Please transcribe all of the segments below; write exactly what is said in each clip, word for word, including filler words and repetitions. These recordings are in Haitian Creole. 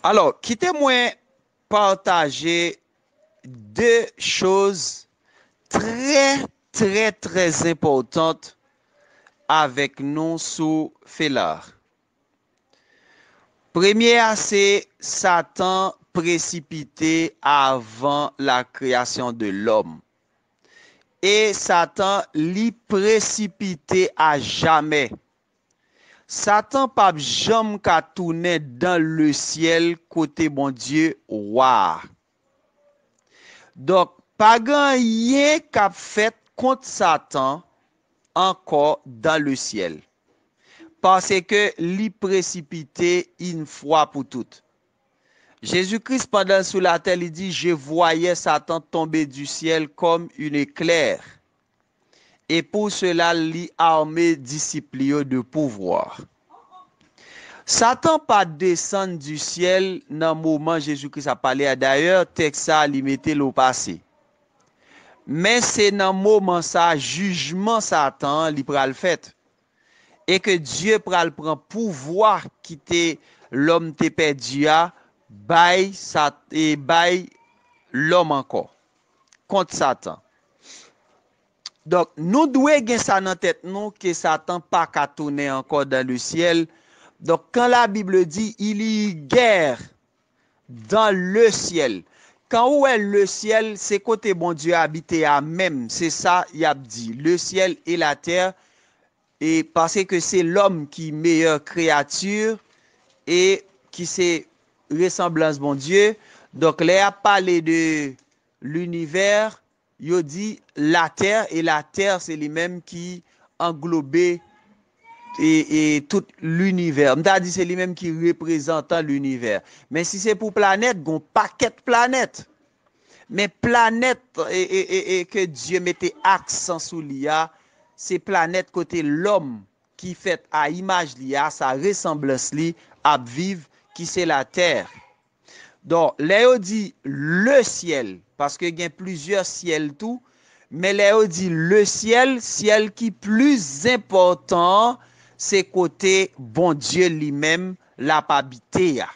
Alò, kite mwen pataje de choz trè, trè, trè enpòtant avèk nou sou Felar. Premye a se Satan presipite avan la kreyasyon de lòm. E Satan, li presipite a jamè. Satan p ap janm ka tounen dan lesyèl kote Bondye wa a. Donk, pa gen anyen k ap fèt kont Satan ankò dan lesyèl, paske li presipite yon fwa pou tout. Jezi Kris, pandan l sou latè, li di, Je voyais Satan tomber du ciel comme un éclair. Et pour cela, li arme disip li yo de pouvwa. Satan pa desann di syèl nan moman Jezi Kris ap pale a. Dayè, tèks sa a, li mete l o pase. Men se nan moman sa a, jijman Satan an, li pral fèt. E ke Dye pral pran pouvwa ki te lòm te pèdi a, bay sa, e bay lòm ankò kont Satan. Donk, nou dwe gen sa nan tèt nou, ke Satan pa ka tounen ankò dan lesyèl. Donk, quand la Bible dit, il y eut guerre dans le ciel. Kan ou wè lesyèl, se kote Bondye abite a menm. Se sa y ap di. Le ciel et la terre, e paske se lòm ki meyè kreyati e ki se resanblans Bondye. Donk, lè y ap pale de linivè, yo di latè, e latè se li menm ki anglobe e, e tout linivè. M ta di se li menm ki reprezantan linivè. Men si se pou planèt, gon pakèt planèt. Men planèt e, e, e, e ke Dye mete aksan sou li a, se planèt kote lòm ki fèt a imaj li a, sa resanblans li, ap viv, ki se latè. Donk, lè yo di le ciel, paske gen plizyè syèl tou, men lè yo di le ciel, syèl ki pli enpòtan an, se kote Bondye li menm l ap abite a.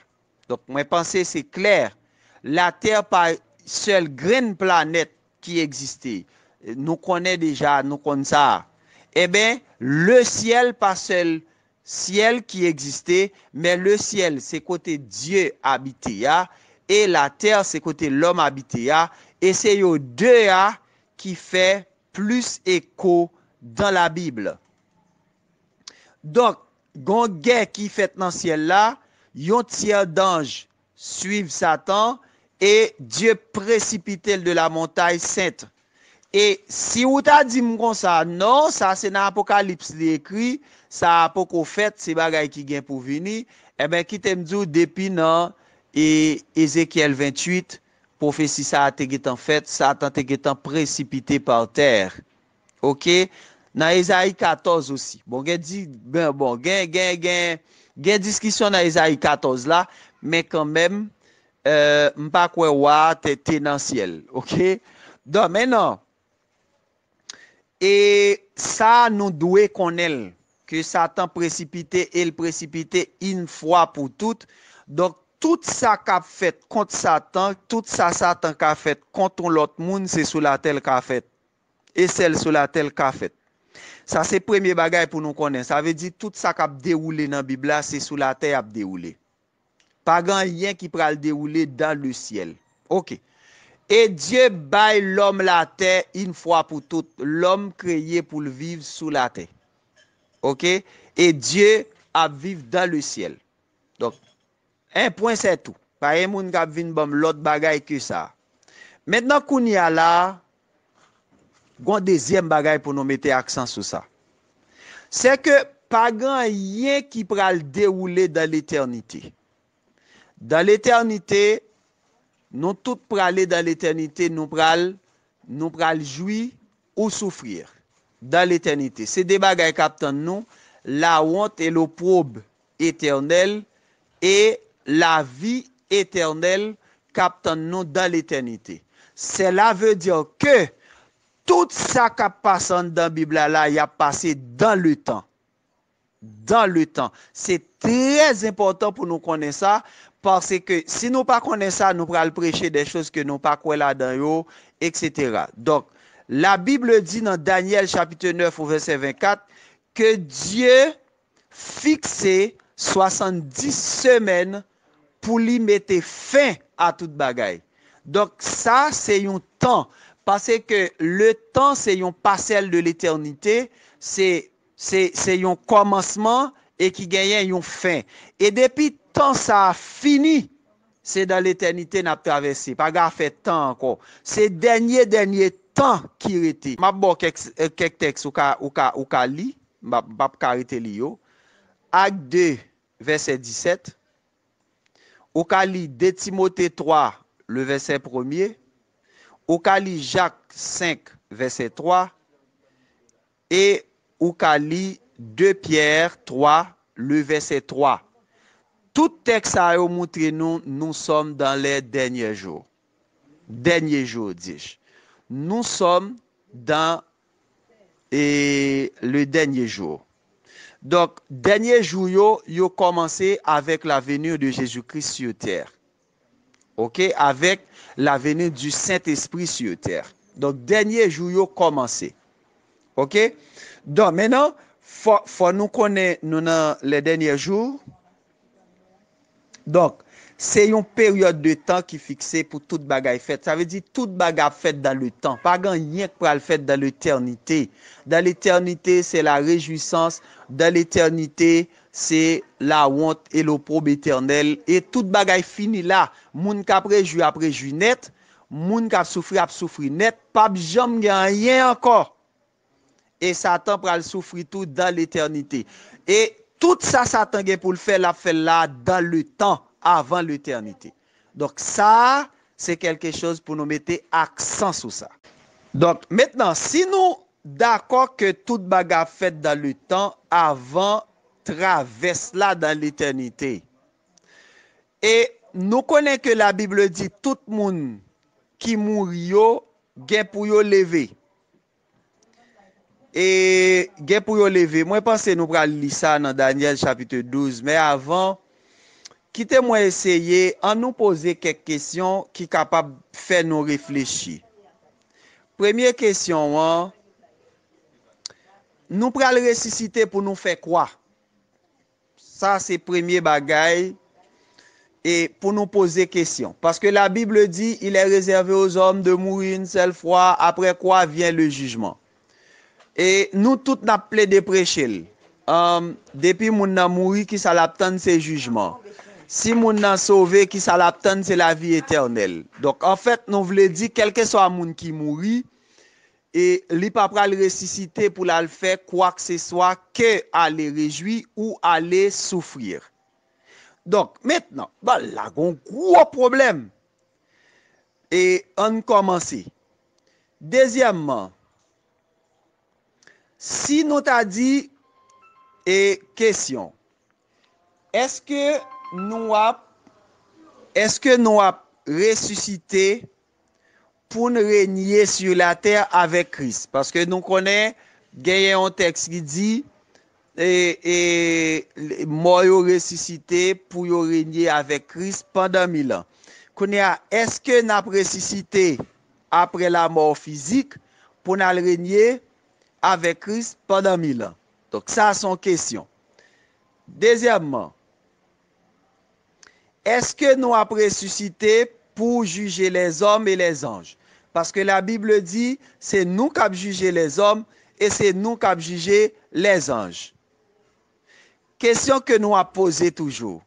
Donk, mwen panse se klè. Latè pa sèl grenn planèt ki egziste. Nou konnen deja, nou konn sa. Enben, le ciel pa sèl syèl ki egziste, men le ciel se kote Dye abite a, e latè se kote lòm abite a, e se yo de a ki fè plis eko dan la Bib. Donk, gon gè ki fèt nan syèl la, yon tyè danj swiv Satan, e Dye presipite l de la montagne sainte. E si ou ta di m konsa, non, sa se nan Apokalips li ekri, sa a poko fèt, se bagay ki gen pou vini, enben, kite m di w, depi nan e, Ezekyèl venntuit, pwofesi sa a te gentan fèt, Satan te gentan presipite pa tè. Oke? Nan Ezayi katòz osi. Bon, gen di, ben, bon, gen, gen, gen, gen diskisyon nan Ezayi katòz la, men kanmenm, euh, m pa kwè wa a te, te nan syèl. Oke? Donk, mennan, e sa a nou dwe konnen l, ke Satan presipite e l presipite yon fwa pou tout. Donk, tout sa k ap fèt kont Satan, tout sa Satan ka fèt kont yon lòt moun, se sou latè l ka fèt. E sèl sou latè l ka fèt. Sa se premye bagay pou nou konnen. Sa vle di tout sa k ap dewoule nan Bib la, se sou latè y ap dewoule. Pa gen anyen ki pral dewoule dan le syèl. Oke. E Dye bay lòm latè yon fwa pou tout. Lòm kreye pou l viv sou latè. Oke? E Dye ap viv dan le syèl. Donk, en pwen sè tou. Pa gen moun k ap vin ban m lòt bagay ke sa. Mentnan, kounye a la, gon dezyèm bagay pou nou mete aksan sou sa. Se ke pa gen anyen ki pral dewoule dan letènite. Dan letènite, nou tout prale dan letènite, nou pral, nou pral jwi ou soufri dan letènite. Se de bagay k ap tann nou, la honte et l'opprobre éternel e lavi etènèl k ap tann nou dan letènite. Sèla vle di ke tout sa k ap pase anndan Bib la, la, y ap pase dan le tan. Dan le tan. Se trè enpòtan pou nou konnen sa, Paske si nou pa konnen sa, nou pral preche de choz ke nou pa kwè ladan yo, et cetera. Donk, la Bible di nan Danyèl chapit nèf ou vèsè vennkat, ke Dye fikse swasanndis semèn pou li mete fen a tout bagay. Donk, sa se yon tan, paske le tan se yon pasèl de letènite, se, se, se yon kòmansman e ki genyen yon fen. E depi tan sa a fini, se dan letènite n ap travèse. Pa gen afè tan ankò. Se dènye, dènye tan ki rete. M ap ba w kèk, kèk tèks ou ka, ou ka, ou ka li. M ap, m ap ka rete li yo. Ak de, vèsè disèt. Ou ka li de Timote twa, le vèsè premye. Ou ka li Jak senk, vèsè twa. E ou ka li de Pyè twa, le vèsè twa. Tout tèks sa yo montre nou, nous sommes dans les derniers jours. Derniers jours, dis-je. Nous sommes dans, eh, le dernier jour. Donk, dènye jou yo, yo kòmanse avèk la venue de Jésus-Christ sur terre. Ok? Avec la venue du Saint-Esprit sur terre. Donk, dènye jou yo kòmanse. Ok? Donk, mentnan, fò, fò nou konnen nou nan les derniers jours. Donk, se yon peryòd de tan ki fikse pou tout bagay fèt. Sa vle di tout bagay ap fèt dans le temps. Pa gen anyen k pral fèt dans l'éternité. Dans l'éternité, c'est la réjouissance. Dans l'éternité, se lawont e lopwob etènèl. E tout bagay fini la. Moun k ap rejwi ap rejwi nèt. Moun k ap soufri ap soufri nèt. P ap janm gen anyen ankò. E Satan pral soufri tou dans l'éternité. E tout sa Satan gen pou l fè, l ap fè l la dans le temps, avant l'éternité. Donk, sa a, se kèlke choz pou nou mete aksan sou sa. Donk, mentnan, si nou dakò ke tout bagay ap fèt dans le temps, avan travès la dans l'éternité. E nou konnen ke la Bible di tout moun ki mouri yo gen pou yo leve. E gen pou yo leve. Mwen panse nou pral li sa nan Danyèl chapit douz. Men avan, kite mwen eseye, an nou poze kèk kesyon ki kapab fè nou reflechi. Premye kesyon an, nou pral resisite pou nou fè kwa? Sa se premye bagay, e pou nou poze kesyon. Paske la Bible di, il est réservé aux hommes de mourir une seule fois, après quoi vient le jugement. E nou tout n ap plede preche l. Anm, depi moun nan mouri, kisa l ap tann? Se jijman. Si moun nan sove, kisa l ap tann? Se lavi etènèl. Donk, anfèt, nou vle di, kèlkeswa moun ki mouri, e li pa pral resisite pou l al fè kwakseswa ke aller réjouir ou aller souffrir. Donk, mentnan, bon, la gon gwo pwoblèm. E ann kòmanse. Dezyèmman, si nou ta di, e kesyon, èske nou ap, èske nou ap resisite pou n renye sur la terre avec Christ? Paske nou konnen genyen yon tèks ki di, e, e, mò yo resisite pou yo renye avèk Kris pandan mil an. Kounye a, èske n ap resisite apre lamò fizik pou n al renye avèk Kris pandan mil an? Donk, sa se yon kesyon. Dezyèmman, èske nou ap resisite pou jije lèzòm e lèzanj? Paske la Bible di, se nou k ap jije lèzòm e se nou k ap jije lèzanj. Kesyon ke nou ap poze toujou.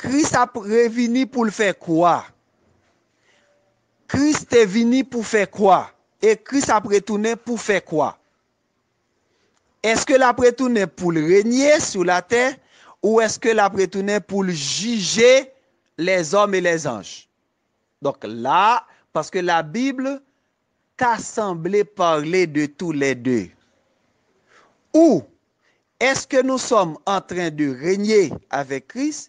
Kris ap revini pou l fè kwa? Kris te vini pou fè kwa? E Kris ap retounen pou fè kwa? Èske l ap retounen pou l renye sou latè? Ou èske l ap retounen pou l jije lèzòm e lèzanj? Donk la, paske la Bible ta sanble parle de tous les deux. Ou èske nou sòm antren de renye avèk Kris?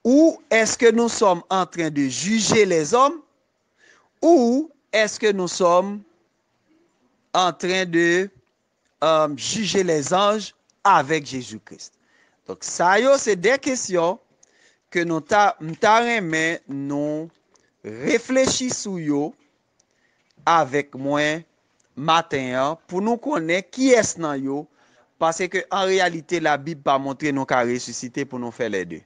Ou èske nou sòm antren de jije lèzòm? Ou èske nou sòm antren de, um, jije lèzanj avèk Jezi Kris? Donk, sa yo se de kesyon ke nou ta, m ta renmen nou reflechi sou yo avèk mwen maten an pou nou konnen kiyès nan yo, paske an reyalite Labib pa montre nou ka resisite pou nou fè lè de.